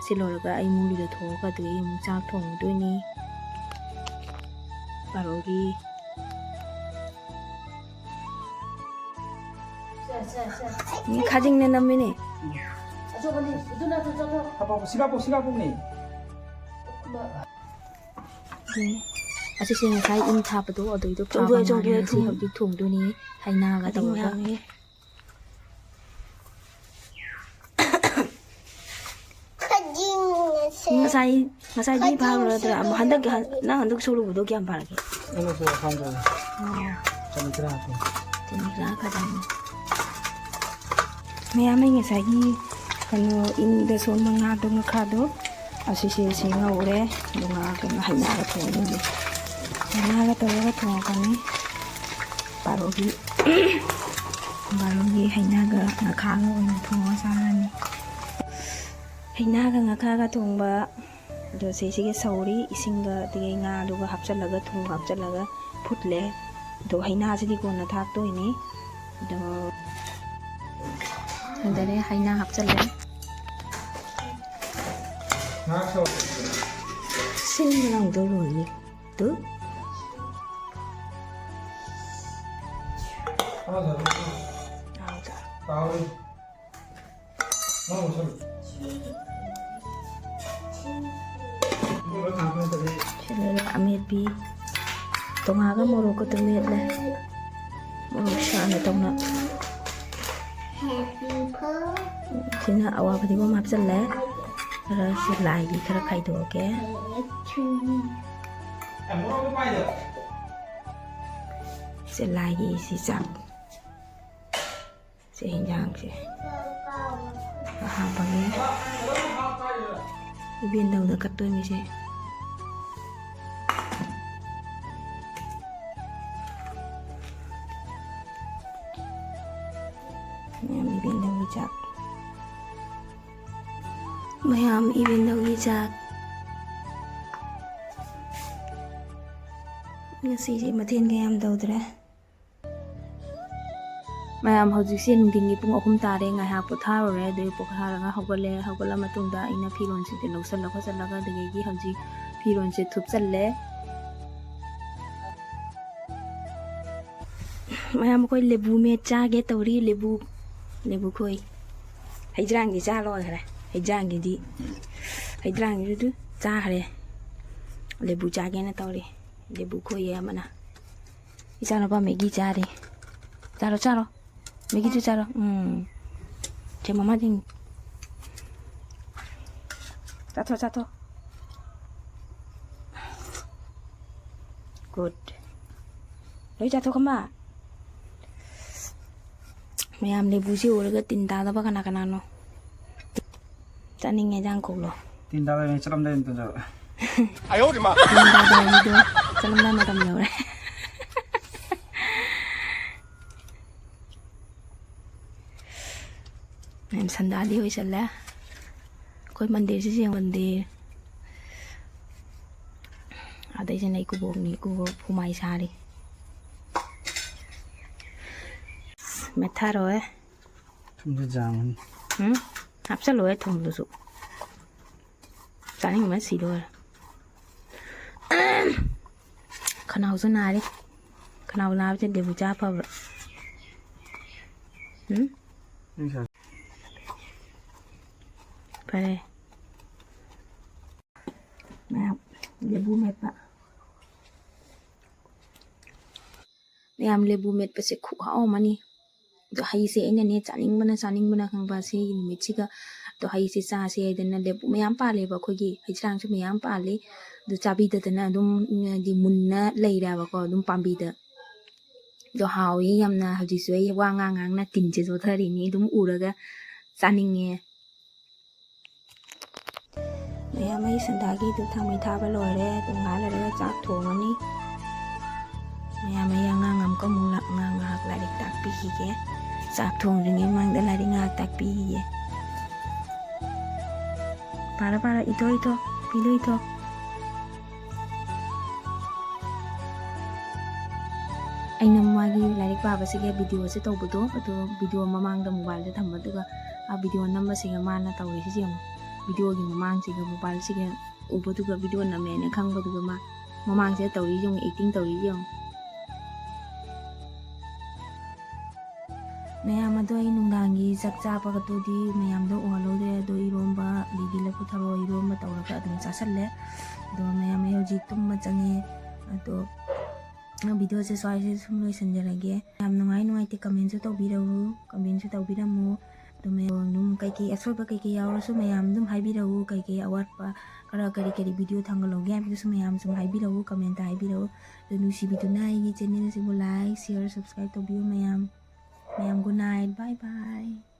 ꯁꯤ ꯂꯣꯏꯔꯒ ꯑꯩ ꯏꯃꯨꯡꯒꯤ ꯂꯨꯊꯣꯛꯑꯒ ꯑꯗꯨꯗꯒꯤ ꯑꯃꯨꯛ ꯆꯥꯛ ꯊꯣꯡꯗꯣꯏꯅꯤ꯫ ꯕꯥꯔꯣꯒꯤ ꯃꯤ ꯈꯥꯖꯤꯡꯅ ꯅꯝꯃꯤꯅꯦ꯫ ꯑꯆꯧꯕꯅꯤ, ꯑꯗꯨꯅ ꯑꯗꯨ ꯆꯠꯂꯣ꯫ ꯍꯥꯄꯛꯑꯣ, ꯁꯤ ꯍꯥꯄꯛꯑꯣ, ꯁꯤ ꯍꯥꯄꯛꯑꯣꯅꯦ꯫ ꯎꯝ꯫ ꯑꯁꯤꯁꯦ ꯉꯁꯥꯏ ꯏꯟ ꯊꯥꯕꯗꯣ, ꯑꯗꯨꯏꯗꯣ ꯐꯥꯕ ꯆꯣꯡꯊꯣꯛꯑꯦ, ꯉꯥꯅꯤ꯫ ꯆꯣꯡꯊꯣꯛꯑꯦ, ꯑꯁꯤ ꯊꯨꯝ꯫ ꯍꯧꯖꯤꯛ ꯊꯣꯡꯗꯣꯏꯅꯤ ꯍꯩꯅꯥꯒ ꯈꯥꯖꯤꯡ ꯇꯧꯔꯒ꯫ ꯌꯥꯝꯃꯦ꯫ ꯈꯥꯖꯤꯡ ꯑꯁꯦ ꯉꯁꯥꯏ, ꯉꯁꯥꯏꯗꯤ ꯈꯥꯖꯤꯡ ꯐꯥꯈ꯭ꯔꯗ꯭ꯔꯥ? ꯁꯤꯡꯖꯨ ꯍꯟꯗꯛꯀꯤ ꯍꯟ-, ꯅꯪ ꯍꯟꯗꯛ ꯁꯣꯂꯨꯕꯗꯣ ꯀꯌꯥꯝ ꯐꯥꯔꯒꯦ? ꯑꯩꯅꯁꯨ ꯐꯥꯝꯖꯕ꯫ ꯑꯣ꯫ ꯆꯅꯤ ꯇꯔꯥ ꯍꯥꯞꯄꯦ꯫ ꯆꯅꯤ ꯇꯔꯥ ꯈꯛꯇꯪꯅꯦ꯫ ꯃꯌꯥꯝ, ꯑꯩ ꯉꯁꯥꯏꯒꯤ ꯀꯩꯅꯣ, ꯏꯟꯗ ꯁꯣꯟꯕ ꯉꯥꯗꯣ, ꯉꯈꯥꯗꯣ, ꯑꯁꯤꯁꯦ ꯁꯤ ꯉꯧꯔꯦ꯫ ꯑꯗꯨꯒ ꯀꯩꯅꯣ, ꯍꯩꯅꯥꯒ ꯊꯣꯡꯗꯣꯏꯅꯦ꯫ ꯍꯩꯅꯥꯒ ꯇꯧꯔꯒ ꯊꯣꯡꯉꯛꯀꯅꯤ꯫ ꯕꯥꯔꯣꯒꯤ, ꯕꯥꯔꯣꯒꯤ ꯍꯩꯅꯥꯒ ꯉꯈꯥꯒ ꯑꯣꯏꯅ ꯊꯣꯡꯉ ꯆꯥꯔꯅꯤ꯫ ꯍꯩꯅꯥꯒ ꯉꯈꯥꯒ ꯊꯣꯡꯕ꯫ ꯑꯗꯣ ꯁꯤꯁꯤꯒ ꯁꯧꯔꯤ, ꯏꯁꯤꯡꯒ ꯑꯗꯒꯤ ꯉꯥꯗꯨꯒ ꯍꯥꯞꯆꯜꯂꯒ, ꯊꯨꯝꯒ ꯍꯥꯞꯆꯜꯂꯒ ꯐꯨꯠꯂꯦ꯫ ꯑꯗꯣ ꯍꯩꯅꯥꯁꯤꯗꯤ ꯀꯣꯟꯅ ꯊꯥꯛꯇꯣꯏꯅꯤ꯫ ꯑꯗꯣ ꯍꯟꯊꯔꯦ, ꯍꯩꯅꯥ ꯍꯥꯞꯆꯜꯂꯦ꯫ ꯉꯥ ꯁꯧ-, ꯁꯤꯟꯕ ꯂꯥꯎꯗꯧ ꯂꯣꯏꯔꯦ꯫ ꯇꯨ꯫ ꯍꯥꯎꯗ꯫ ꯁꯤꯗ ꯑꯃꯦꯠꯄꯤ ꯇꯣꯉꯥꯒ ꯃꯣꯔꯣꯛꯀꯗꯨ ꯃꯦꯠꯂꯦ꯫ ꯃꯣꯔꯣꯛ ꯁꯥꯅ ꯇꯧꯅ꯫ ꯁꯤꯅ ꯑꯋꯥ ꯐꯗꯤꯒꯣꯝ ꯍꯥꯞꯆꯜꯂꯦ꯫ ꯈꯔ ꯁꯤ ꯂꯥꯏꯒꯤ ꯈꯔ ꯈꯥꯏꯗꯣꯛꯑꯒꯦ꯫ ꯁꯤ ꯂꯥꯏꯒꯤ ꯁꯤ ꯆꯥꯛ꯫ ꯁꯤ ꯍꯤꯟꯖꯥꯡꯁꯦ ꯍꯥꯞꯄꯒꯦ꯫ ꯏꯕꯦꯟꯗꯧꯗ ꯀꯠꯇꯣꯏꯅꯤꯁꯦ꯫ ꯃꯌꯥꯝ ꯏꯕꯦꯟꯗꯧꯒꯤ ꯆꯥꯛ꯫ ꯉꯁꯤꯁꯦ ꯃꯊꯦꯜ ꯀꯌꯥꯝ ꯇꯧꯗ꯭ꯔꯦ꯫ ꯃꯌꯥꯝ, ꯍꯧꯖꯤꯛꯁꯦ ꯅꯨꯡꯊꯤꯟꯒꯤ ꯄꯨꯡ ꯑꯍꯨꯝ ꯇꯥꯔꯦ꯫ ꯉꯥꯏꯍꯥꯛ ꯄꯣꯊꯥꯔꯨꯔꯦ꯫ ꯑꯗꯨꯒꯤ ꯄꯣꯊꯥꯔꯒ ꯍꯧꯒꯠꯂꯦ꯫ ꯍꯧꯒꯠꯂ ꯃꯇꯨꯡꯗ ꯑꯩꯅ ꯐꯤꯔꯣꯜꯁꯤꯡꯁꯦ ꯂꯧꯁꯜꯂ ꯈꯣꯠꯆꯜꯂꯒ ꯑꯗꯨꯗꯒꯤ ꯍꯧꯖꯤꯛ ꯐꯤꯔꯣꯜꯁꯦ ꯊꯨꯞꯆꯜꯂꯦ꯫ ꯃꯌꯥꯝ, ꯑꯩꯈꯣꯏ ꯂꯦꯕꯨ ꯃꯦꯠ ꯆꯥꯒꯦ ꯇꯧꯔꯤ꯫ ꯂꯦꯕꯨ, ꯂꯦꯕꯨ ꯈꯣꯏ꯫ ꯍꯩꯖ꯭ꯔꯥꯡꯗꯤ ꯆꯥ ꯂꯣꯏꯈ꯭ꯔꯦ꯫ ꯍꯩꯖ꯭ꯔꯥꯡꯒꯤꯗꯤ, ꯍꯩꯖ꯭ꯔꯥꯡꯒꯤꯗꯨ ꯆꯥꯈ꯭ꯔꯦ꯫ ꯂꯦꯕꯨ ꯆꯥꯒꯦꯅ ꯇꯧꯔꯤ꯫ ꯂꯦꯕꯨ ꯈꯣꯏꯌꯦ ꯑꯃꯅ꯫ ꯏꯆꯥꯅꯨꯄꯥ ꯃꯦꯒꯤ ꯆꯥꯔꯤ꯫ ꯆꯥꯔꯣ, ꯆꯥꯔꯣ꯫ ꯃꯦꯒꯤꯁꯨ ꯆꯥꯔꯣ꯫ ꯎꯝ꯫ ꯁꯦ, ꯃꯃꯥꯁꯤꯡ꯫ ꯆꯥꯊꯣꯛ, ꯆꯥꯊꯣꯛ꯫ Good꯫ ꯂꯣꯏ ꯆꯥꯊꯣꯛ, ꯈꯝꯕ꯫ ꯃꯌꯥꯝ, ꯂꯦꯕꯨꯁꯤ ꯎꯔꯒ ꯇꯤꯟ ꯇꯥꯗꯕ ꯀꯅꯥ ꯀꯅꯥꯅꯣ? ꯆꯥꯅꯤꯡꯉꯦ, ꯏꯟꯖꯥꯡ ꯀꯧꯂꯣ꯫ ꯇꯤꯟ ꯇꯥꯗꯕꯅꯤ, ꯆꯠꯂꯝꯗꯥꯏ ꯃꯇꯝꯗ꯫ ꯇꯤꯟ ꯇꯥꯗꯕ ꯃꯤꯗꯣ ꯆꯠꯂꯝꯗꯥꯏ ꯃꯇꯝ ꯌꯧꯔꯦ꯫ ꯃꯌꯥꯝ, ꯁꯟꯗꯥꯗꯤ ꯑꯣꯏꯁꯜꯂꯦ꯫ ꯑꯩꯈꯣꯏ ꯃꯟꯗꯤꯔꯁꯤ ꯌꯦꯡ ꯃꯟꯗꯤꯔ꯫ ꯑꯗꯩꯁꯤꯅ ꯏꯀꯨꯕꯣꯛꯅꯤ, ꯏꯀꯨꯕꯣꯛ ꯐꯨꯃꯥꯏ ꯁꯥꯔꯤ꯫ ꯃꯦꯠꯊꯔꯣꯏ꯫ ꯊꯨꯝꯁꯨ ꯆꯥꯡꯉꯅꯤ꯫ ꯎꯝ? ꯍꯥꯞꯆꯜꯂꯣꯏ ꯊꯨꯝꯗꯨꯁꯨ꯫ ꯆꯥꯅꯤꯡꯕꯅ ꯁꯤꯗꯣꯔꯦ꯫ ꯈꯅꯥꯎꯁꯨ ꯅꯥꯔꯦ꯫ ꯈꯅꯥꯎ ꯅꯥꯕꯁꯦ ꯂꯦꯕꯨ ꯆꯥ ꯐꯕ꯭ꯔꯥ? ꯎꯝ? ꯐꯔꯦ꯫ ꯃꯌꯥꯝ, ꯂꯦꯕꯨ ꯃꯦꯠꯄ꯫ ꯃꯌꯥꯝ, ꯂꯦꯕꯨ ꯃꯦꯠꯄꯁꯦ ꯈꯨꯍꯥꯎ ꯑꯃꯅꯤ꯫ ꯑꯗꯣ ꯍꯩꯁꯦ ꯑꯩꯅꯅꯦ ꯆꯥꯅꯤꯡꯕꯅ, ꯆꯥꯅꯤꯡꯕꯅ ꯈꯪꯕ ꯁꯤꯒꯤ ꯅꯨꯃꯤꯠꯁꯤꯒ꯫ ꯑꯗꯣ ꯍꯩꯁꯦ ꯆꯥꯁꯦ ꯍꯥꯏꯗꯅ ꯂꯦꯕꯨ ꯃꯌꯥꯝ ꯄꯥꯜꯂꯦꯕ ꯑꯩꯈꯣꯏꯒꯤ꯫ ꯍꯩꯁ꯭ꯔꯥꯡꯁꯨ ꯃꯌꯥꯝ ꯄꯥꯜꯂꯤ꯫ ꯑꯗꯨ ꯆꯥꯕꯤꯗꯗꯅ ꯑꯗꯨꯝ, ꯍꯥꯏꯗꯤ ꯃꯨꯟꯅ ꯂꯩꯔꯦꯕꯀꯣ ꯑꯗꯨꯝ ꯄꯥꯝꯕꯤꯗ꯫ ꯑꯗꯣ ꯍꯥꯎꯋꯤ ꯌꯥꯝꯅ꯫ ꯍꯧꯖꯤꯛꯁꯨ ꯑꯩ ꯋꯥ ꯉꯥꯡ ꯉꯥꯡꯅ ꯇꯤꯟꯁꯦ ꯆꯣꯠꯊꯔꯤꯅꯤ ꯑꯗꯨꯝ ꯎꯔꯒ꯫ ꯆꯥꯅꯤꯡꯉꯦ꯫ ꯃꯌꯥꯝ, ꯑꯩ ꯁꯟꯗꯥꯒꯤꯗꯨ ꯊꯥꯡꯃꯩ ꯊꯥꯕ ꯂꯣꯏꯔꯦ꯫ ꯑꯗꯨ ꯉꯥꯏꯍꯥꯛ ꯂꯩꯔꯒ ꯆꯥꯛ ꯊꯣꯡꯉꯅꯤ꯫ ꯃꯌꯥꯝ, ꯑꯩ ꯑꯉꯥꯡ ꯑꯃꯨꯛꯀ ꯑꯃꯨꯛ ꯂꯥꯛ-, ꯑꯉꯥꯡ ꯉꯥꯏꯍꯥꯛ ꯂꯥꯏꯔꯤꯛ ꯇꯥꯛꯄꯤꯈꯤꯒꯦ꯫ ꯆꯥꯛ ꯊꯣꯡꯗ꯭ꯔꯤꯉꯩ ꯃꯃꯥꯡꯗ ꯂꯥꯏꯔꯤꯛ ꯉꯥꯏꯍꯥꯛ ꯇꯥꯛꯄꯤꯈꯤꯒꯦ꯫ ꯄꯥꯔ ꯄꯥꯔ ꯏꯊꯣ ꯏꯊꯣ, ꯄꯤꯗꯣ ꯏꯊꯣ꯫ ꯑꯩꯅ ꯃꯥꯒꯤ ꯂꯥꯏꯔꯤꯛ ꯄꯥꯕꯁꯤꯒꯤ videoꯁꯦ ꯇꯧꯕꯗꯣ, ꯑꯗꯣ video ꯃꯃꯥꯡꯗ mobileꯗ ꯊꯝꯕꯗꯨꯒ ꯑꯥ video ꯅꯝꯕꯁꯤꯒ ꯃꯥꯅ ꯇꯧꯔꯤꯁꯤ ꯌꯦꯡꯉꯣ꯫ Videoꯒꯤ ꯃꯃꯥꯡꯁꯤꯒ mobileꯁꯤꯒ ꯎꯕꯗꯨꯒ video ꯅꯝꯃꯦꯅ ꯈꯪꯕꯗꯨꯒ ꯃꯥ ꯃꯃꯥꯡꯁꯤꯗ ꯇꯧꯔꯤ ꯌꯦꯡꯉꯣ, acting ꯇꯧꯔꯤ ꯌꯦꯡꯉꯣ꯫ ꯃꯌꯥꯝ ꯑꯗꯣ ꯑꯩ ꯅꯨꯡꯗꯥꯡꯒꯤ ꯆꯥꯛ ꯆꯥꯕꯒꯗꯨꯗꯤ ꯃꯌꯥꯝꯗꯣ ꯎꯍꯜꯍꯧꯗ꯭ꯔꯦ꯫ ꯑꯗꯣ ꯏꯔꯣꯝꯕ, ꯑꯗꯒꯤ ꯂꯐꯨ ꯊꯔꯣ ꯏꯔꯣꯝꯕ ꯇꯧꯔꯒ ꯑꯗꯨꯝ ꯆꯥꯁꯜꯂꯦ꯫ ꯑꯗꯣ ꯃꯌꯥꯝ ꯑꯩ ꯍꯧꯖꯤꯛ ꯇꯨꯝꯕ ꯆꯪꯉꯦ꯫ ꯑꯗꯣ videoꯁꯦ ꯁ꯭ꯋꯥꯏꯁꯤꯗ ꯁꯨꯝ ꯂꯣꯏꯁꯤꯟꯖꯔꯒꯦ꯫ ꯌꯥꯝ ꯅꯨꯡꯉꯥꯏ ꯅꯨꯡꯉꯥꯏꯇꯦ commentꯁꯨ ꯇꯧꯕꯤꯔꯛꯎ, commentꯁꯨ ꯇꯧꯕꯤꯔꯝꯃꯨ꯫ ꯑꯗꯨ ꯃꯌꯥꯝ ꯑꯗꯨꯝ ꯀꯩꯀꯩ ꯑꯁꯣꯏꯕ ꯀꯩꯀꯩ ꯌꯥꯎꯔꯁꯨ ꯃꯌꯥꯝ ꯑꯗꯨꯝ ꯍꯥꯏꯕꯤꯔꯛꯎ, ꯀꯩꯀꯩ ꯑꯋꯥꯠꯄ ꯈꯔ ꯀꯔꯤ ꯀꯔꯤ video ꯊꯥꯡꯒꯠꯍꯧꯒꯦ ꯍꯥꯏꯕꯗꯨꯁꯨ ꯃꯌꯥꯝ ꯁꯨꯝ ꯍꯥꯏꯕꯤꯔꯛꯎ, commentꯇ ꯍꯥꯏꯕꯤꯔꯛꯎ꯫ ꯑꯗꯨ ꯅꯨꯡꯁꯤꯕꯤꯗꯨꯅ ꯑꯩꯒꯤ channelꯁꯤꯕꯨ like, share, subscribe ꯇꯧꯕꯤꯌꯨ ꯃꯌꯥꯝ꯫ ꯃꯌꯥꯝ good night, bye bye꯫